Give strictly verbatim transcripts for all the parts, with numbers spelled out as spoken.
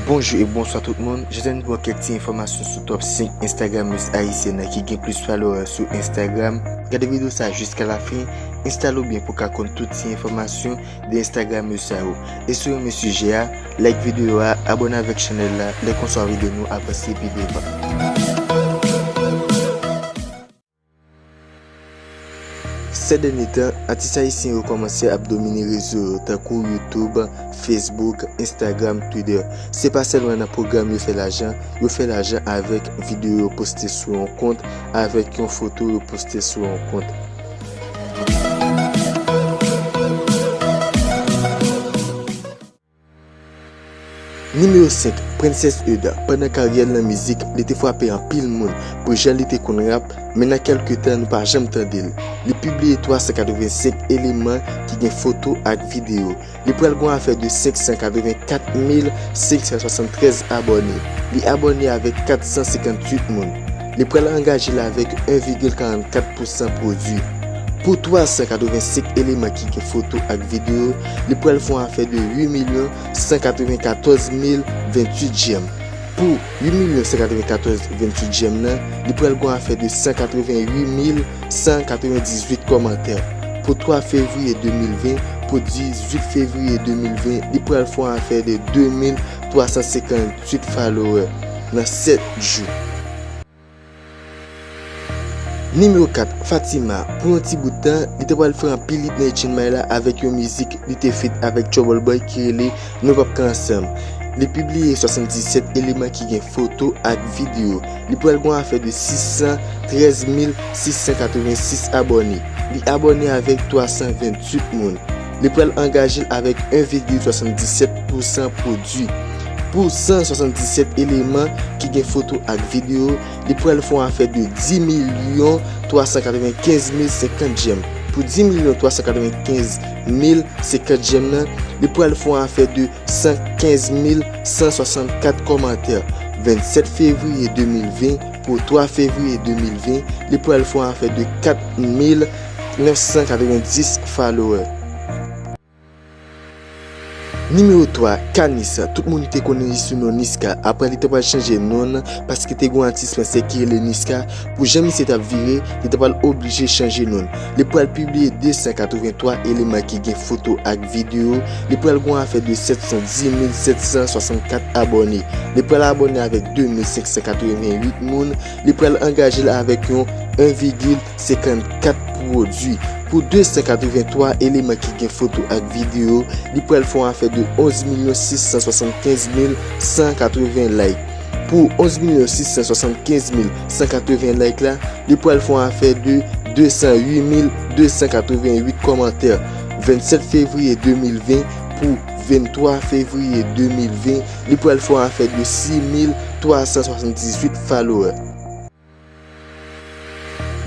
Bonjou e bonswa tout moun. Jodi a nou pou wè kèk ti enfòmasyon sou top senk Instagrammeuses ayisyèn ki gen plis follower sou Instagram. Gade videyo sa a jiska lafen, enstale w byen pou w ka konn tout ti enfòmasyon de Instagrammeuse sa yo. E si w renmen sijè a, like videyo a, abòne avèk chanèl la, lè konsa w ap ede nou avanse pi devan. Sè dènye tan, atis ayisyen yo kòmanse ap domine rezo yo, tankou YouTube, Facebook, Instagram, Twitter. Se pa sèlman nan pwogram yo fè lajan, yo fè lajan avèk videyo yo poste sou yon kont, avèk yon foto yo poste sou yon kont. Nimewo senk, Princess Eudah. Pandan karyè l nan mizik, li te frape anpil moun pou jan li te konn rap, men nan kèlke tan nou pa janm tande l. Li pibliye twa san katrevensenk eleman ki gen foto ak videyo. Li pral gon afè de senk san katrevenkat mil senk san swasanntrèz abòne. Li abòne avèk kat san senkantuit moun. Li pral angaje l avèk en vigil karannkat pousan pwodui. Pou twa san katrevensenk eleman ki gen foto ak videyo, li pral fè yon afè de uit milyon san katrevenkatòz mil ventuit jèm. Pou uit milyon san katrevenkatòz ventuit jèm nan, li pral gon afè de san katrevenuit mil san katrevendizuit kòmantè. Pou twa fevriye de mil ven, pou dizuit fevriye de mil ven, li pral fè yon afè de de mil twa san senkantuit follower nan sèt jou. Nimewo kat, Fatima. Pou yon ti bout tan, li te pral fè anpil hit nan H N Mile la avèk yon mizik li te feat avèk Trouble Boy ki rele Nou p ap ka ansanm. Li pibliye swasanndisèt eleman ki gen foto ak videyo. Li pral gon afè de sis san trèz mil sis san katrevensis abòne. Li abòne avèk twa san ventuit moun. Li pral angaje l avèk en vigil swasanndisèt pousan pwodui. Pou san swasanndisèt eleman ki gen foto ak videyo, li pral fè yon afè de dis milyon twa san katrevenkenz mil senkant jèm. Pou dis milyon twa san katrevenkenz mil senkant jèm nan, li pral fè yon afè de san kenz mil san swasannkat kòmantè. Vennsèt fevriye de mil ven pou twa fevriye de mil ven, li pral fè yon afè de kat mil nèf san katrevendis follower. Nimewo twa, Kanis. Tout moun te konnen li sou non Niska. Apre, li te pral chanje non l paske te gen yon atis fransè ki rele Niska. Pou jan misye t ap vire, li te pral oblije chanje non l. Li pral pibliye de san katrevenntwa eleman ki gen foto ak videyo. Li pral gon afè de sèt san dis mil sèt san swasannkat abòne. Li pral abòne avèk de mil senk san katreventuit moun. Li pral angaje l avèk yon en vigil senkannkat pwodui. Pou de san katrevenntwa eleman ki gen foto ak videyo, li pral fè yon afè de onz milyon sis san swasannkenz mil san katreven like. Pou onz milyon sis san swasannkenz mil san katreven like la, li pral fè yon afè de de san uit mil de san katrevenuit kòmantè. Vennsèt fevriye de mil ven pou venntwa fevriye de mil ven, li pral fè yon afè de sis mil twa san swasanndizuit follower.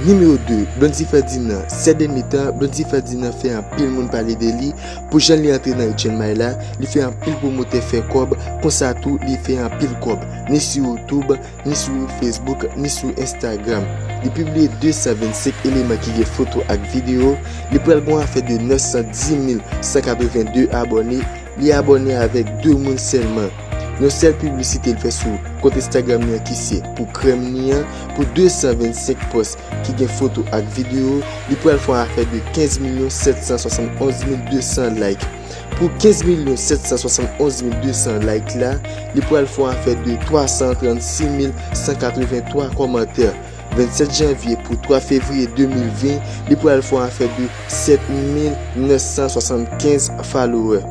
Nimewo de, Blondy Ferdinand. Sè dènye tan, Blondy Ferdinand fè anpil moun pale de li. Pou jan li antre nan H N Mile la, li fè anpil pwomotè fè kòb, konsa tou li fè anpil kòb, ni sou YouTube, ni sou Facebook, ni sou Instagram. Li pibliye de san vennsenk eleman ki gen foto ak videyo. Li pral gon afè de nèf san dis mil san katrevende abòne. Li abòne avèk de moun sèlman. Yon sèl piblisite l fè sou kont Instagram li an ki se pou krèm li an, pou de san vennsenk pòs ki gen foto ak videyo, li pral fè yon afè de kenz milyon sèt san swasannonz mil de san like. Pou kenz milyon sèt san swasannonz mil de san like la, li pral fè yon afè de twa san trannsis mil san katrevenntwa kòmantè. Vennsèt janvye pou twa fevriye de mil ven, li pral fè yon afè de sèt mil nèf san swasannkenz follower.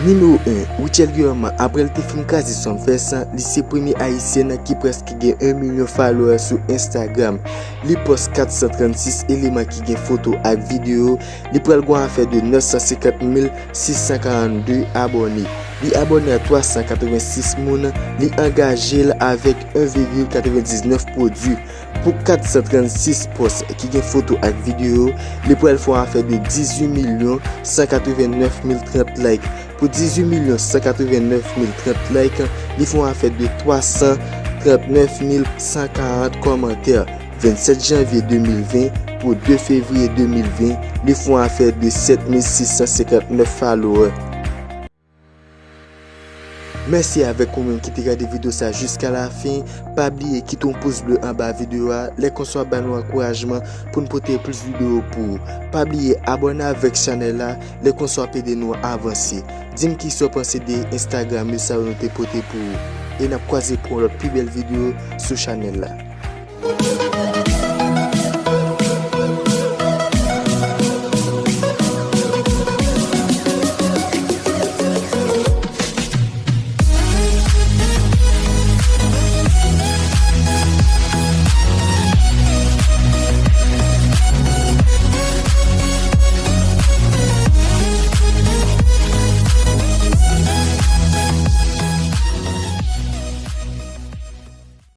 Nimewo en, Rutshelle Guillermant. Apre l te fin kraze Sumfest, li se premye ayisyèn ki prèske gen en milyon follower sou Instagram. Li pòs kat san trannsis eleman ki gen foto ak videyo. Li pral gon afè de nèf san senkant mil sis san karannde abòne. Li abòne a twa san katrevensis moun. Li angaje l avèk en vigil katrevendiznèf pwodui. Pou kat san trannsis pòs ki gen foto ak videyo, li pral fè yon afè de dizuit milyon san katrevennèf mil trant like. Pou dizuit milyon san katrevennèf mil trant like, li fè yon afè de twa san trannèf mil san karant kòmantè. Vennsèt janvye de mil ven pou de fevriye de mil ven, li fè yon afè de sèt mil sis san senkantnèf follower. Mèsi avèk ou menm ki te gade videyo sa jiska la fen. Pa bliye kite yon pous ble anba videyo a, lè konsa w ap ba nou ankourajman pou n pote plis videyo pou ou. Pa bliye abòne avèk chanèl la, lè konsa w ap ede nou avanse. Di m kisa w panse de Instagram yo sa yo nou te pote pou ou. E n ap kwaze pou yon lòt pi bèl videyo sou chanèl la.